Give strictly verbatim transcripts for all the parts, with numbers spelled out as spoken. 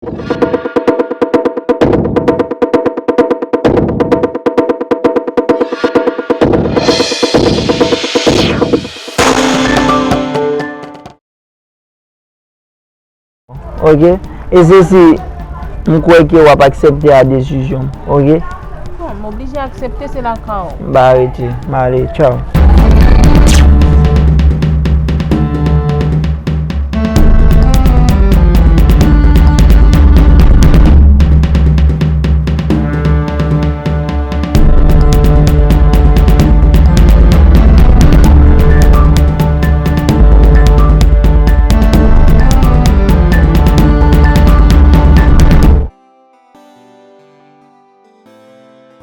Ok? E se si m kwè ke w ap aksepte a desizyon m, ok? Bon, m oblije aksepte, se lakay ou. M pa rete, m ale, tchaw.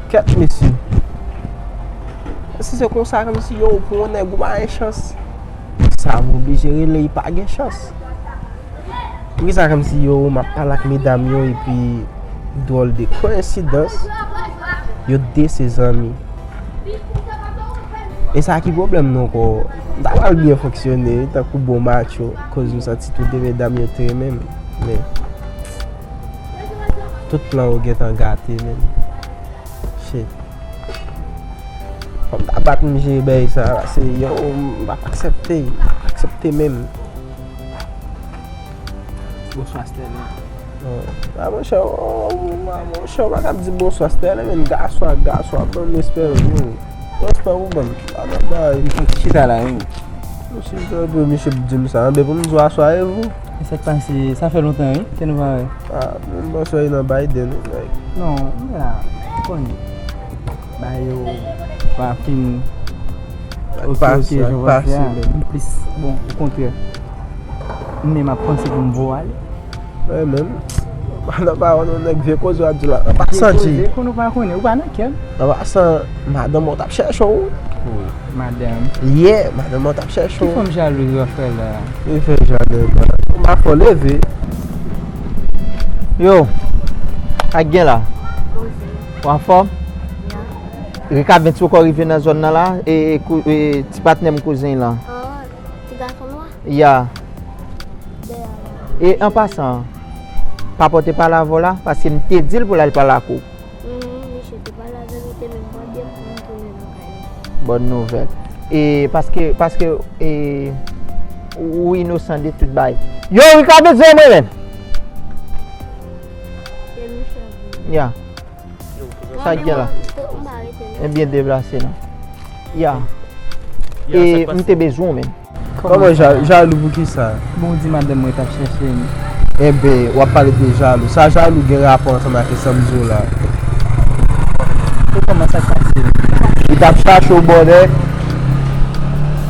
Kèt, mesye. Si se konsa, kòmsi yo, pou yon nèg ou pa gen chans. Sa, m oblije rele, li pa gen chans. Poukisa kòmsi yo, m ap pale ak medam yo, epi dwòl de koyensidans, yo de se zanmi. E sa ki pwoblèm nou ankò. M ta pral byen fonksyone, tankou bon matcho, koz m santi tout de medam yo te renmen m. Men, tout plan yo gentan gate, men. Shit. Fò m ta bat m jere bèy sa, pase yo, m p ap aksepte, m p ap aksepte menm. Bonswa, Sterlin. Ah, monchè, oh, ah, monchè, ou pa kab di bonswa, Sterlin, men gason ak gason, ap ban m respè, yo. Respè pou ban m. Ah, nan bay. Chita la, wi. Misye, misye di m sa, anben pou m di w aswa e vou. E sa k pase, sa fè lontan, wi, ke nou pa wè. Ah, m panse w nan Biden, wi, like. Non, m la, ou konnen. Bagay yo pa fin oke, oke, jan w panse a. M plis, bon, okontrè. M menm ap panse pou m voye ale. Wi, menm. Nan pawòl yon nèg vye koze w ap di la. An pasan, G. Vye koze, konnen ou pa konnen, ou pa nan kè m. An pasan, madanm ou t ap chèche w. Madanm. Yeah, madanm ou t ap chèche w. Ki fòm jalouz w ap fè la? Li fè jalouz la. Ou pa fò leve. Yo, sa k gen la? Ou anfòm? Rika Vens poko rive nan zòn nan la, e, e, kou-, e, ti patnè m kouzen lan. Oh, ti gason nwa? Ya. E an pasan, pa pòte pale avè w la, paske m te di l pou l al pale ak ou. Mhm, misye te pale avè m, li te menm mande m pou m tounen nan kay li. Bòn nouvèl. E paske, paske, e, ou inosan de tout bagay. Yo, Rika Vens, mwen menm. E misye vini. Ya. Sa k gen la? Ebyen, deplase non. Ya. E m te bezwen w menm. Kòman ja-, jalou pou kisa? Bon, ou di madanm mwen t ap chèche m. Enben, w ap pale de jalou. Sa jalou gen rapò ansanm ak sa m di w la? E kòman sa k pase? Li t ap chache w bòdè.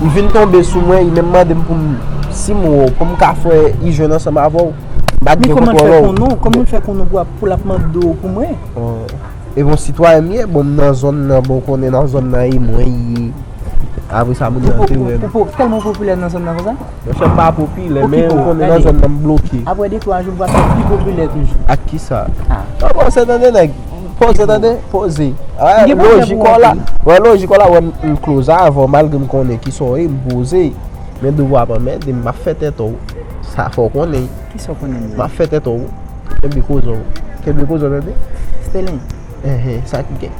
Li vin tonbe sou mwen, li menm mande m pou m, si m wè w, pou m ka fè ijyèn ansanm avè w. M pa t gen kontwòl ou. Men kòman l fè konnen w? Kòman l fè konnen w pou ap, pou l ap mande w pou mwen? Oh. E bon sitwayen m ye, bon, m nan zòn nan, bon, w konnen nan zòn nan e mwen ye. Apre sa, moun nan te wè m. Ou po-, ou po-, tèlman w popilè nan zòn nan konsa? Monchè, m pa popilè, men ou konnen nan zòn nan m bloke. Apre de twa jou, m pral fè pi popilè toujou. Ak kisa? Ah. Kòmanse tande, nèg. Poze, tande, poze. Ah, lojik w la. Wè, lojik w la, wè, m, m close avè w, malgre m konnen kisa w ye, m poze. Men devwa pa m ede m, m ap fè tèt ou. Sa fò w konnen. Kisa w konnen m ye? M ap fè tèt ou. Kenbe koze w. Kenbe koze w, tande? Sterlin. Enhen, sa ki gen?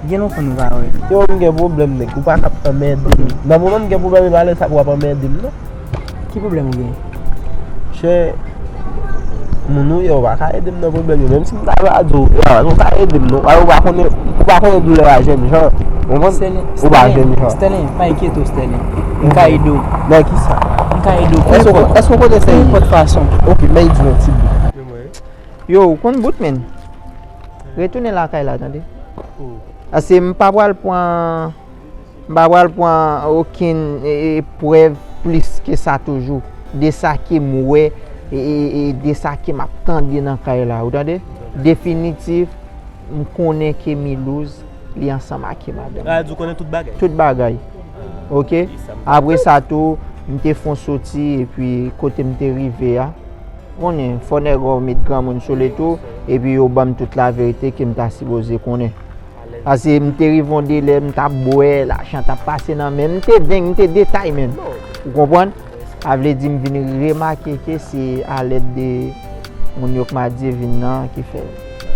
Gen lontan nou pa wè. Yo, m gen pwoblèm, nèg. Ou pa kab anmède m. Nan moman m gen pwoblèm, e pa lè sa pou w ap anmède m, non. Ki pwoblèm ou gen? Chè, moun ou ye, ou pa ka ede m nan pwoblèm yo. Menm si m ta va di w, ya, ou pa ede m, non. Ou pa konnen, ou pa konnen doulè a jènjan. Ou konprann? Ou pa jènjan. Sterlin, pa enkyete w, Sterlin. M ka ede w. Nan kisa? M ka ede w. Èske w, èske w konnen sa ye? Nenpòt fason. Ok, men di yon ti bout. Yo, ou konn bout, men. Retounen lakay la, tande. Paske m pa pral pran, m pa pral pran okenn, e, e, prèv plis ke sa toujou, de sa ke m wè, e, e, e de sa ke m ap tande nan kay la, ou tande? Definitif, m konnen ke Milouz, li ansanm ak madanm. Ah, di w konnen tout bagay? Tout bagay. Ah, ok? Apre sa tou, m te fè yon soti, epi kote m te rive a, konnen, fò nèg yo met granmoun sou li tou, epi yo ban m tout laverite ke m ta sipoze konnen. Paske m te rive yon delè, m t ap bwè, lajan t ap pase nan men m, m te deng, m te detay menm. Ou konprann? Sa vle di m vin remake ke se alèd de moun yo k madivin nan ki fè l.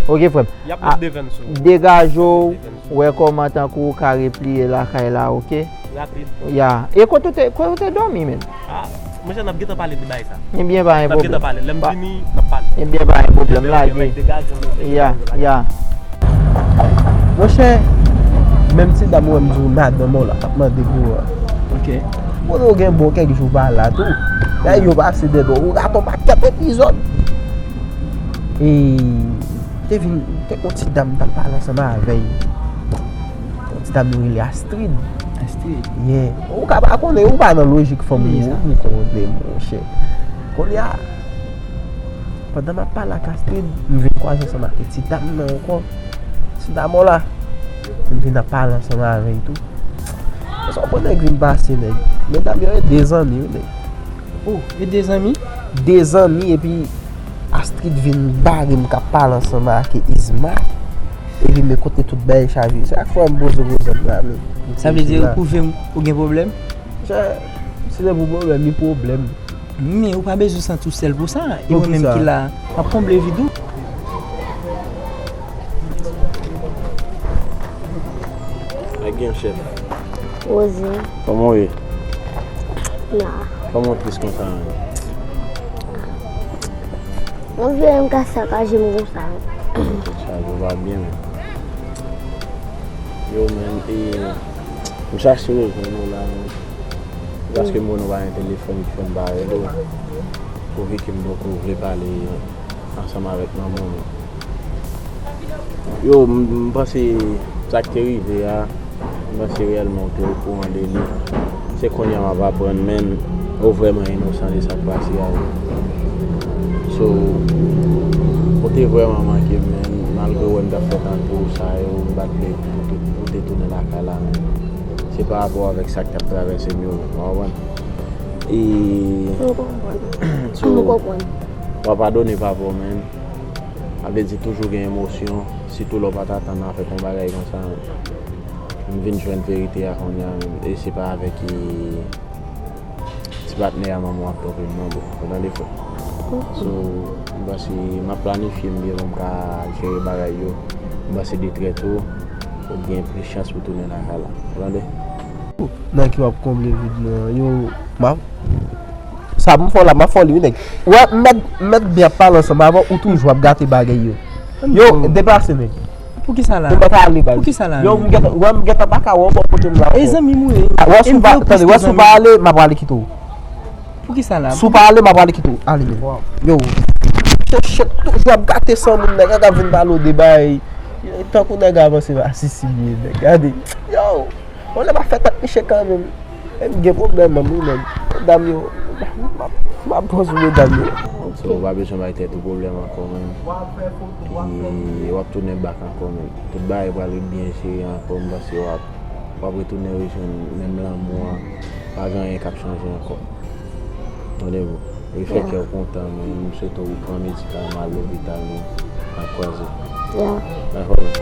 Oke, frè m. Y ap met devan sou. Degaje w, wè kòman tankou w ka repliye lakay la, oke? Rapid. Ya. E kote w te, kote w te dòmi, menm? Ah, monchè, n ap gentan pale de bagay sa. Ebyen, pa gen pwoblèm. N ap gentan pale. Lè m vini, n ap pale. Ebyen, pa gen pwoblèm, lage. Ya, ya. Monchè, menm ti dam ou wè m di w madanm ou la, t ap mande pou ou an. Ok. Konnen w gen bon kèk jou w pa la tou. Dayè yo pase dèyè w, ou gate yon pakèt epizòd. E te vin, te gon ti dam m t ap pale ansanm avè l. Yon ti dam yo rele Astrid. Astrid? Yeah. Ou ka pa konnen, ou pa nan lojik fanm ou, ou konnen, monchè. Kounye a, pandan m ap pale ak Astrid, m vin kwaze ansanm ak ti dam nan ankò. Ti dam ou la. M vin ap pale ansanm avè l tou. Sa w pran nèg vin pase, nèg. Medam yo e de zanmi, wi, nèg. Oh, e de zanmi? De zanmi, epi Astrid vin bare m k ap pale ansanm ak Isma. Epi men kote tout bagay chavire. Chak fwa m poze pwoblèm la, men. Sa vle di ou pwouve m ou gen pwoblèm? Si se pou pwoblèm, ni pwoblèm. Men ou pa bezwen santi w sèl pou sa. E mwen menm ki la, m ap konble vid ou. Ak gen chèf. Rosie. Kòman w ye? La. Kòman w tris konsa menm? Mwen vle m ka sakaje m konsa. Tèt chaje, w pa byen menm. Yo, menm, e, m chache rejwenn ou la, menm. Paske m wè nou pa gen telefòn ki fè m pa rele w. Pwouve ke m poko vle pale ansanm avèk manman w. Yo, m, m panse sa k te rive a, m panse reyèlman ou te okouran de li. Se kounye a m ap aprann, menm, ou vrèman inosan de sa k pase a, wi. So, ou te vrèman manke m, menm, malgre w wè m t ap fè tan pou ou sa yo, m pa t vle ou te, ou te tounen lakay la, menm. Se pa rapò avèk sa k t ap travèse m yo, menm, w konprann? E, m konprann. So, m konprann. W a padone papa w, menm. Sa vle di toujou gen emosyon, sitou lè w pa t atann avèk yon bagay konsa. M vin jwenn verite a kounye a menm, e se pa avèk, e, ti patnè a manman w ap twonpe m non, bro. Ou tande, frè? So, m panse m ap planifye m byen pou m ka jere bagay yo. M panse de trè to, ou gen plis chans pou tounen lakay la. Ou tande? Nan ki w ap konble vid nan yo, m ap Sa pou m fè w la, m ap fè w li, wi, nèg. Wè, m mèt, m mèt byen ap pale ansanm avè w, ou toujou ap gate bagay yo. Yo, deplase, nèg. Poukisa la? Ou mèt ale, baz. Poukisa la? Yo, m gentan, wè, m gentan pa ka wè w bò kote m la ankò. E zanmi m ou ye. Wè, si w pa, tande, wè, si w pa ale, m ap prale kite w. Poukisa la? Si w pa ale, m ap prale kite w. Ale, nèg. Yo, chèche toujou ap gate san moun, nèg, ak ap vin pale w de bagay. Tankou nèg avanse pa sisi byen, nèg. Gade. Yo. Bon, lè m ap fè tèt miche kanmenm. E m gen pwoblèm, manmi, nèg. Medam yo, m ap, m ap pran sou medam yo. So, ou pa bezwen bay tèt ou pwoblèm ankò, menm. E w ap tounen back ankò, menm. Tout bagay pral byen jere ankò, m panse w ap, w ap retounen rejwenn menm lanmou an. Pa gen anyen k ap chanje ankò. Tande, bro. Refè kè w kontan, men m swete w pran medikaman, al lopital, men n ap kwaze. Dakò, men.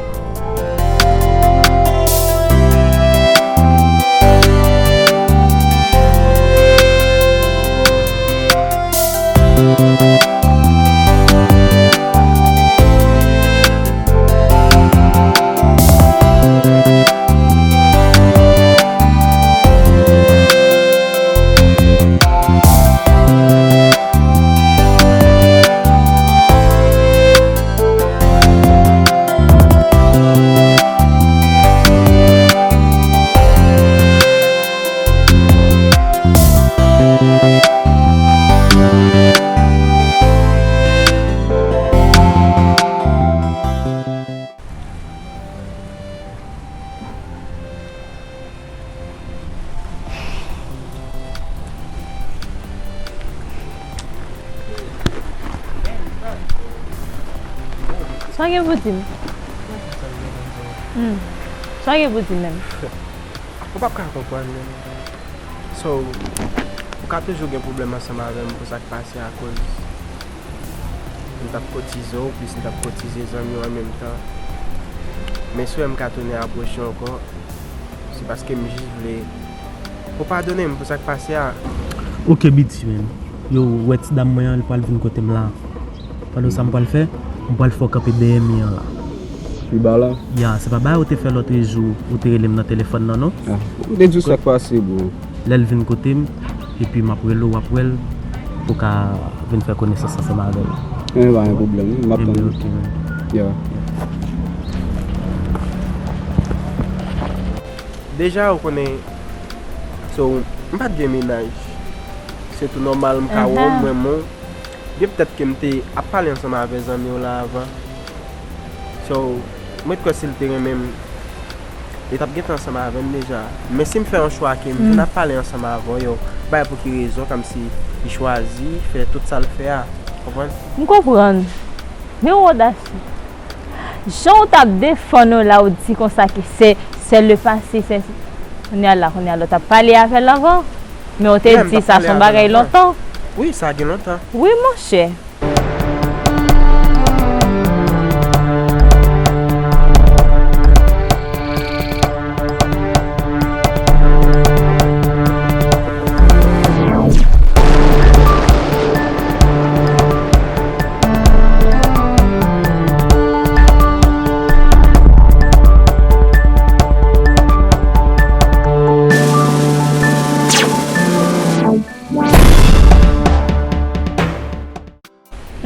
Sa w gen pou di m? Hmm. Sa w gen pou di m menm? Ou p ap ka konprann menm. So, ou ka toujou gen pwoblèm ansanm avè m pou sa k pase akoz m t ap kotize w, plis m t ap kotize zanmi w an menm tan. Men si w wè m ka tounen apwoche w ankò, se paske m jis vle ou padone m pou sa k pase a. Oke, Biti, men. Yo, ou wè ti dam mwen an, li pral vin kote m la. Konnen sa m pral fè? M pral fè w kanpe dèyè mi an la. Pi ba la? Ya, se pa bagay ou te fè lòtrejou, ou te rele m nan telefòn nan, non? Ah, ou te di w sa k pase, bro. Lè l vin kote m, epi m ap rele w, w ap wè l, pou w ka vin fè konesans ansanm avè l. Men pa gen pwoblèm, wi, m ap tann ou. Ebyen, ok, man. Ya. Deja, ou konnen, so, m pa t gen mennaj. Se tou nòmal, m ka wè w, m renmen w. Gen petèt ke m te ap pale ansanm avè zanmi w la avan. So, mwen t kwè si l te renmen m, li t ap gentan ansanm avè m deja. Men si m fè yon chwa ke m vin ap pale ansanm avè w, yo bay pou ki rezon, kòmsi li chwazi fè tout sa l fè a. Konprann? M konprann. Men w odasye. Jan w t ap defann ou la, ou di konsa ke se, se le passé, se, kounye a la, kounye a la, w t ap pale avè l anvan. Men w te di sa se yon bagay lontan. Wi, sa gen lontan. Wi, monchè.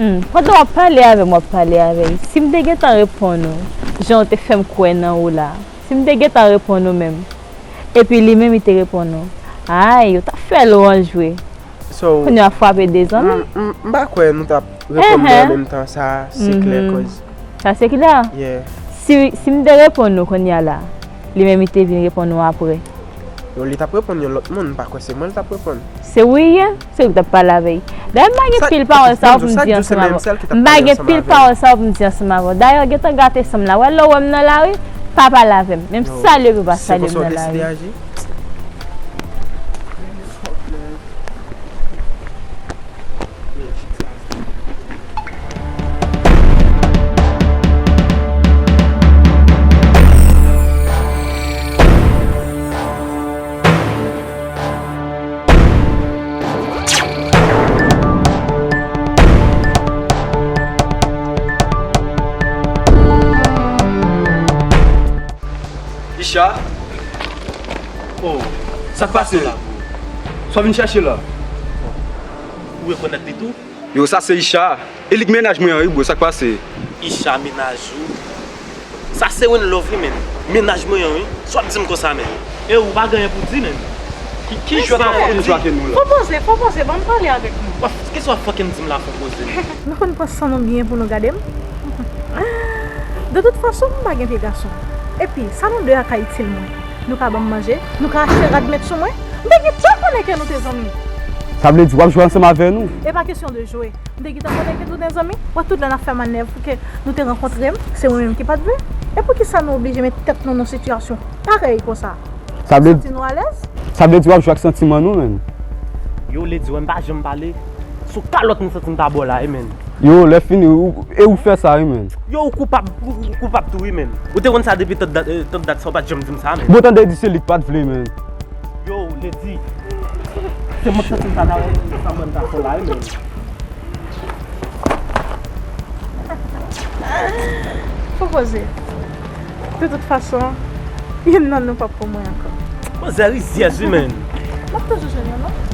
Hmm, pandan w ap pale avè m, w ap pale avè l. Si m te gentan reponn ou, jan w te fè m kwè nan ou la, si m te gentan reponn ou menm, epi li menm li te reponn ou, ay, ou t ap fè lwanj vre. So, kounye a frape de zanmi. M, m, m pa kwè nou t ap reponn mwen an menm tan sa, se klè, cause. Sa se klè. Yeah. Si, si m te reponn ou kounye a la, li menm li te vin reponn ou apre. Yo, li t ap reponn yon lòt moun, m pa kwè se mwen li t ap reponn. Se ou li ye, se ou ki t ap pale avè l. Dayè, m pa gen pil pawòl sa yo pou m di ansanm avè w. M pa gen pil pawòl sa yo pou m di ansanm avè w. Dayè, gentan gate san m la. Wè, lè w wè m nan lari, pa pale avè m. Menm salye pou w pa salye m nan lari. Isha? Oh, sa k pase? Sa w vin chache la? Ou rekonèt li tou? Yo, sa se Isha. E li k mennaj mwen an, wi, bro, sa k pase? Isha mennaj ou? Sa se One Love, wi, men. Mennaj mwen an, wi. Sa w ap di m konsa, men? E ou pa gen anyen pou di, men. Ki, ki jwèt w ap fucking jwe ak nou la? Fò poze, fò poze, ban m pale avèk nou. Ki sa w ap fucking di m la, fò poze? Nou konn pran san nou byen pou nou gade m? De tout fason, m pa gen pye gason. Epi, sa nou de a ka itil mwen? Nou ka ban m manje? Nou ka achte rad met sou mwen? M te gentan konnen ke nou te zanmi. Sa vle di w ap jwe ansanm avè nou? E pa kesyon de jwe. M te gentan konnen ke nou te zanmi. Wè tout lè n ap fè manèv pou ke nou te rankontre m, se mwen menm ki pa t vle. E poukisa nou oblije met tèt nou nan sitiyasyon parèy konsa? Sa vle, santi nou alèz? Sa vle di w ap jwe ak santiman nou, menn. Yo, Lady, wè m pa janm pale. Sou kalòt m santi m ta ba w la, wi, menn. Yo, lè fini, ou, e ou fè sa, wi, menn. Yo, ou koupab, ou, ou koupab tou, wi, menn. Ou te konn sa depi tant dat, eh, tant dat sa, ou pa t janm di m sa, menn. Bon, tande di se li k pa t vle, menn. Yo, Lady, se mwen k santi m ta ba w sa mwen ta fè w la, wi, menn. Fò poze. De tout fason, youn nan nou p ap pou mwen ankò. Manzè rizyèz, wi, menn. M ap toujou jwenn yon lòt.